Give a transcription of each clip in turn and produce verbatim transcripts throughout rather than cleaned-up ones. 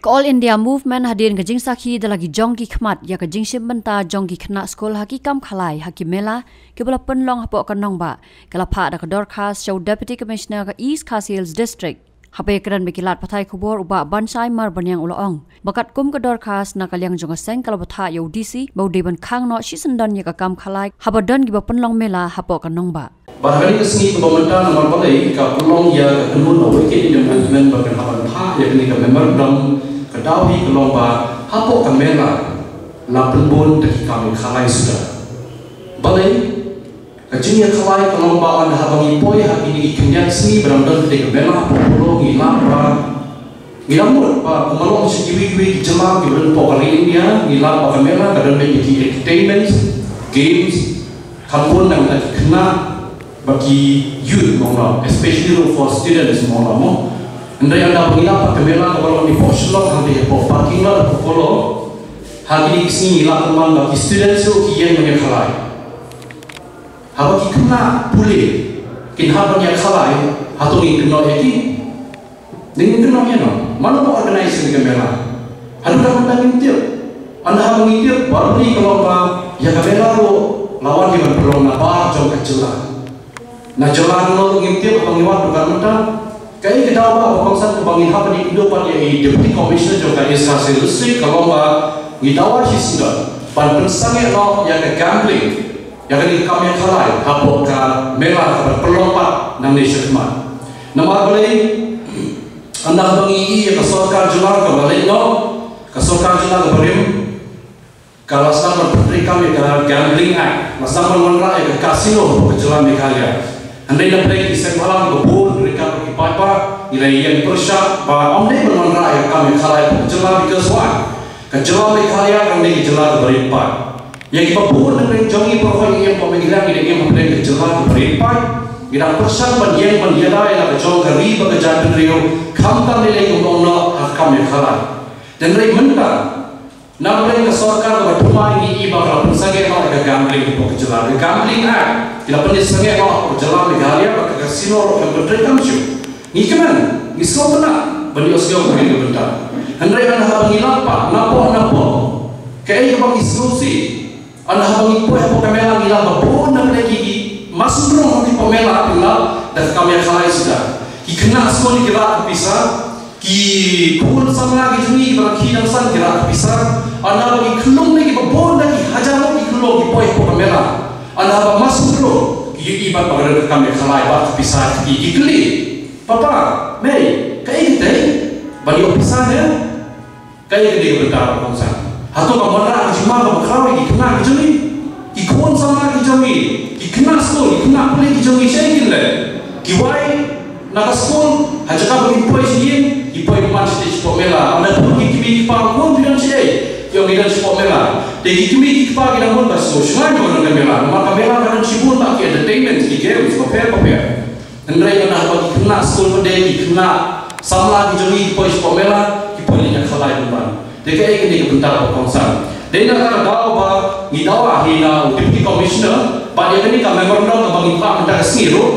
Ka All India Movement hadien ka jingsakhi da la ki jong ki khmat ïa ka jingshim bynta jong ki khynnah skul ha ki kam khalai ha ki mela kiba la pynlong hapoh ka nongbah, ka la phah da ka dorkhas sha u Deputy Commissioner ka East Khasi Hills District. Haba ïakren bad ki lad pathai khubor, u Bah Banshai Marbaniang u la ong ba katkum ka dorkhas na ka liang jong ka seng ka la bthah ïa u D C ba u dei ban khang noh shisyndon ïa ka kam khalai haba don kiba pynlong mela hapoh ka nongbah. Bad ha kane ka sngi kaba mynta, namar balei ka pynlong ïa ka kynhun Awaken India Movement ba kan hap ban phah ïa kane ka memorandum ka daw hi ka long ba hapoh ka mela la pynbun da ki kam ïa khalai suda. Balei? Ka jingïakhalai ka long ba ynda haba ngi poi ha kine ki khyndiat sngi ba dang don kane ka mela hapoh Polo, ngi lap ba ngi la mut ba kumba long sha kiwei kiwei ki jylla kiba don hapoh ka ri India, ngi lap ba ka mela ka don beit ïa ki entertainment, games, kham bun na ka bynta ki khynnah bad ki youth mo, especially ruh for students mo, mo. Hynrei ynda ba ngi lap ba ka mela kaba long hapoh Shillong, hangtei hapoh parking lot hapoh Polo, ha kine ki sngi ngi lap kumba ki students ruh ki ïeng ban ïakhalai. Haba ki khynnah pule kin hap ban ïakhalai, hato ngin kynnoh ïa ki? Ngin kynnoh ïa no? Mano ba organize ïa ka mela? Haduh katta mynta ngim tip. Ynda haba ngi tip, baroh ngi ka long ba ïa ka mela ruh la wan ïa ban pynlong na bar jong ka jylla. Na jylla ruh ngim tip, haba ngi wad haduh katta mynta. Kaei ka daw ba kongsan kaba ngin hap ban ïakynduh bad ïa i Deputy Commissioner jong ka East Khasi Hills District, ka long ba ngi dawa shisyndon ban pynsangeh noh ïa ka gambling, ïa kane ka kam ïakhalai hapoh ka mela kaba pynlong pat nangne shakhmat. Namar balei? Ynda ba ngi ïohi ïa ka sorkar jylla kaba leit noh, ka sorkar jylla kaba rim, ka la sdang ban pyntreikam ïa ka Gambling Act, la sdang ban wanrah ïa ka casino hapoh ka jylla Meghalaya. Hynrei na pdeng ki seng bhalang kiba bun, ryngkat bad ki paidbah, ngi la ïeng pyrshah ba ym dei ban wanrah ïa ka kam ïakhalai hapoh ka jylla, because why? Ka jylla Meghalaya kan dei ka jylla kaba rit paid. Ïa kiba bun na pdeng jong ngi baroh ngi ïeng hapoh Meghalaya, ngi dang ïeng ha pdeng ka jylla kaba rit paid. Ngi dang pyrshang ban ïeng ban ïada ïa la ka jong ka ri bad ka jaitbynriew, khamtam lei lei kumba ong noh ha ka kam ïakhalai. Hynrei mynta, na pdeng ka sorkar kaba thymmai ngi ïohi ba ka la pynsangeh noh ïa ka gambling hapoh ka jylla. Ka Gambling Act, ki la pynsangeh noh hapoh ka jylla Meghalaya, bad ka casino ruh ka pyntreikam shuh. Ngi kmen, ngi sngewtynnat ban ïohsngew ïa kane ka bynta. Hynrei ynda haba ngi lap pat napoh napoh, kaei kaba ngi sngewsih, ynda haba ngi poi hapoh ka mela ngi lap ba bun na pdeng ki, ki masu briew hapoh ka mela ki lap da ka kam ïakhalai suda. Ki khynnah skul ki rah ka pisa, ki khun samla ki jong ngi kiba la khie dang san ki rah ka pisa. Ynda ba ki khyllung ne kiba bun da ki hajar ngut ki khyllung ki poi hapoh ka mela. Ynda ba masu briew ki ïohi pat ba ka don ka kam ïakhalai bad ka pisa, ki, ki kylli: Papa, Mei, kaei katei? Ban ïoh pisa ne? Kaei kane ka bynta, ba kongsan? Hato kam wanrah ka jingma kaba khraw ïa ki khynnah ki jong ngi, ki khun samla ki jong ngi, ki khynnah skul, ki khynnah pule ki jong ngi? Shaei kin leh? Ki wai na ka skul, ha jaka ba kin poi sha ïing, ki poi bymman shatei shapoh mela. Ynda ki kmie ki kpa, khun phi don shaei? Ki ong ngi don shapoh mela. Te ki kmie ki kpa ki dang bun ba sngewshngaiñ ba ka don ka mela. Namar ka mela ka don shibun bha ki entertainment, ki games bapher bapher. Hynrei ynda haba ki khynnah skul pat de, ki khynnah samla ki jong ngi ki poi shapoh mela, ki poi leit ïakhalai bymman. Te kaei kane ka bynta, ba kongsan? Dei na kata ka daw ba ngi dawa hi na u Deputy Commissioner, bad ïa kane ka memorandum kaba ngi phah mynta ka sngi ruh,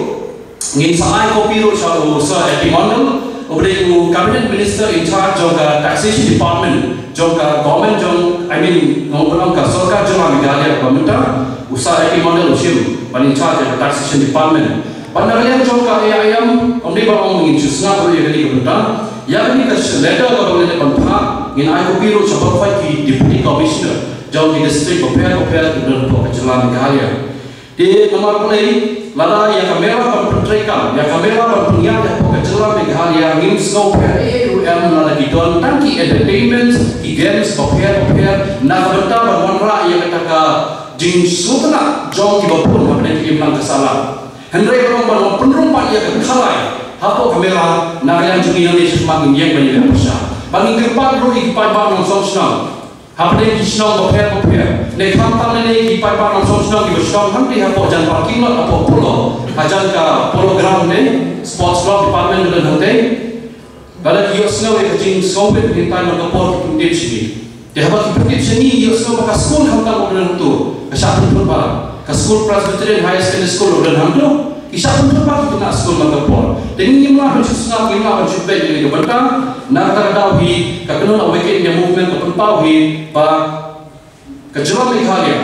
ngin sa ai copy ruh sha u Sir A P Mondal, uba dei u Cabinet Minister in charge jong ka Taxation Department jong ka government jong, I mean, ngin ong ka sorkar jylla Meghalaya kaba mynta, u Sir A P Mondal u shim ban in charge jong ka Taxation Department. Bad na ka liang jong ka A I M, ym dei ban ong ngin shu sngap ruh ïa kane ka bynta. Ïa kane ka letter kaba ngi la dep ban phah, ngin ai copy ruh sha baroh ki Deputy Commissioner jong ki district bapher bapher kiba don hapoh ka jylla Meghalaya. Te namar balei? Lada ïa ka mela ban pyntreikam, ïa ka mela ban pynïaid hapoh ka jylla Meghalaya, ngim sngewpher ei ei ruh em lada ki don tang ki entertainment, ki games bapher bapher, na ka bynta ban wanrah ïa kata ka jingsngewtynnat jong kiba bun hapdeng ka imlang ka sahlang. Hynrei ka long ban wan pynrung pat ïa ka khalai hapoh ka mela, na ka liang jong ngi nangne shakhmat ngin ïeng ban ïaleh pyrshah. Ba ngin kyrpad ruh ïa ki paidbah nongshong shnong hapdeng ki shnong bapher bapher, ne khamtam lei lei ki paidbah nongshong shnong kiba shnong hangtei hapoh jan parking lot hapoh Polo, hajan ka Polo Ground ne Sports Club Department ka don hangtei. Lada ki ïohsngew ïa ka jingsngewbit, mynta na ka por ki pyntip sha ngi. Te haba ki pyntip sha ngi, ngi ïohsngew ba ka skul khamtam ba ka don hangto, ka Shah Thadlaitluit Balang, ka skul Presbyterian Higher Secondary School ba ka don hangto, Ki shah pynpaw ki khynnah skul man ka por. Te ngim lah ban shu sngap, ngim lah ban shu peit ïa kane ka bynta. Na kata ka daw hi ka kynnoh Awaken India Movement ka pynpaw hi ba ka jylla Meghalaya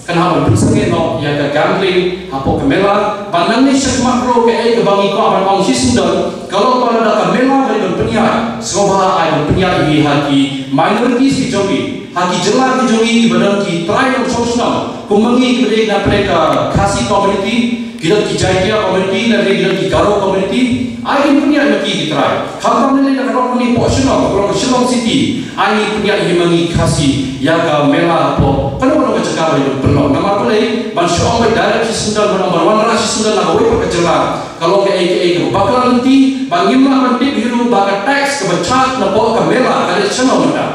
kan hap ban pynsangeh noh ïa ka gambling hapoh ka mela. Bad nangne shakhmat ruh kaei kaba ngi kwah ban ong shisyndon, ka long ba lada ka mela ka dei ban pynïaid, sngewbha ai ban pynïaid hi ha ki minorities ki jong ngi, ha ki jylla ki jong ngi kiba don ki trai nongshong shnong, kum ma ngi kiba dei na pdeng ka Khasi community, ki don ki Jaiñtia community, lane ki don ki Garo community, ai ngin pynïaid ma ki ki trai. Khamtam lane na ka long ma ngi poh shnong, ka long ka Shillong City, ai ngin pynïaid hi ma ngi Khasi ïa ka mela hapoh kano kano ka jaka ba dei ban pynlong. Namar balei? Ban shu ong ba direct shisyndon, ban ong ban wanrah shisyndon na kawei pat ka jylla, ka long kaei kaei kaba bakla lynti. Ba ngim lah ban tip hi ruh ba ka tax kaba charge napoh ka mela ka dei shano mynta.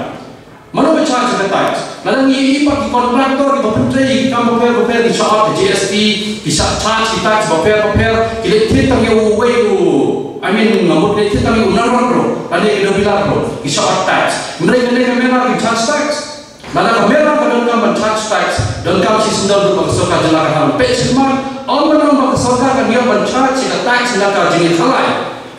Mano ba charge ka tax? Lada ngi ïohi pat ki contractor kiba pyntrei ïa ki kam bapher bapher, ki shah ot ka G S T, ki shah charge ki tax bapher bapher, ki leit thied tang ïa uwei u, I mean, nga mut leit thied tang ïa u Narong ruh, lane ïa u Bilar ruh, ki shah ot tax. Hynrei kane ka mela kim charge tax. Lada ka mela ka donkam ban charge tax, donkam shisyndon ruh ba ka sorkar jylla kan hap ban peit shakhmat. Ym ban ong ba ka sorkar kan ïoh ban charge ïa ka tax na ka jingïakhalai.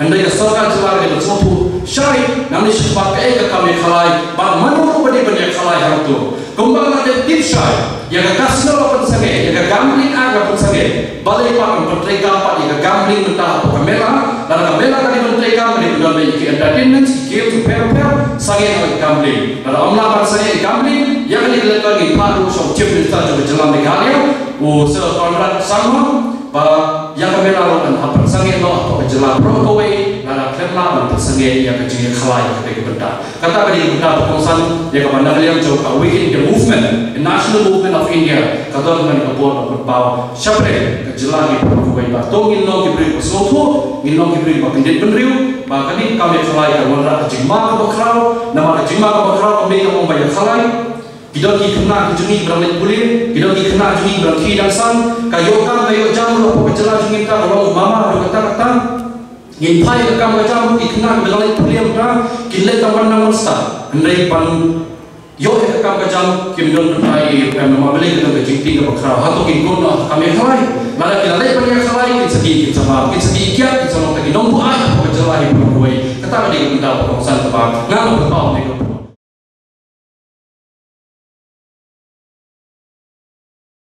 Hynrei ka sorkar jylla ka dei ban sngewthuh shai nangne shakhmat kaei ka kam ïakhalai bad mano ruh ba dei ban ïakhalai hangto. Kumba la dep tip shai, ïa ka casino la pynsangeh, ïa ka gambling act la pynsangeh. Balei pat ym pyntreikam pat ïa ka gambling mynta hapoh ka mela? Lada ka mela ka dei ban treikam, ka dei ban don ïa ki entertainment, ki game bapher bapher, sangeh ïa ka gambling. Lada ym lah ban sangeh ïa ka gambling, ïa kane ka lynter ngin phah ruh sha u Chief Minister jong ka jylla Meghalaya, u Sir Conrad Sangma, ba ïa ka mela ruh kan hap ban pynsangeh noh hapoh ka jylla baroh kawei, lada khlem lah ban pynsangeh ïa ka jingïakhalai ha kata ka bynta. Kata ka dei ka bynta ba kongsan ïa kaba na ka liang jong ka Awaken India Movement, National Movement of India, ka don ha kane ka por ba pynpaw sha pdeng ka jylla hi baroh kawei, ba to ngin long ki briew ba sngewthuh, ngin long ki briew ba kyndit bynriew, ba kane ka kam ïakhalai kan wanrah ka jingma kaba khraw. Namar ka jingma kaba khraw kam dei tang ong ba ïakhalai. Ki don ki khynnah ki jong ngi kiba dang leit pule, ki don ki khynnah jong ngi kiba dang khie dang san, ka ïoh kam ka ïoh jam ruh hapoh ka jylla jong ngi mynta ka long u mama haduh katta katta. Ngin phai ka kam ka jam ruh ki khynnah kiba dang leit pule mynta kin leit tang ban nang ban stad. Hynrei ban ïoh ïa ka kam ka jam kim don pynthei ïa ka pem, namar balei? Ka don ka jingtieng kaba khraw. Hato kin kut noh ha ka kam ïakhalai? Lada ki la leit ban ïakhalai kin sa die kin sa bam, kin sa die kiad, kin sa long tang ki nongbuaid hapoh ka jylla hi baroh kawei. Kata ka dei ka bynta ba kongsan kaba nga kwah ban pynpaw ne ka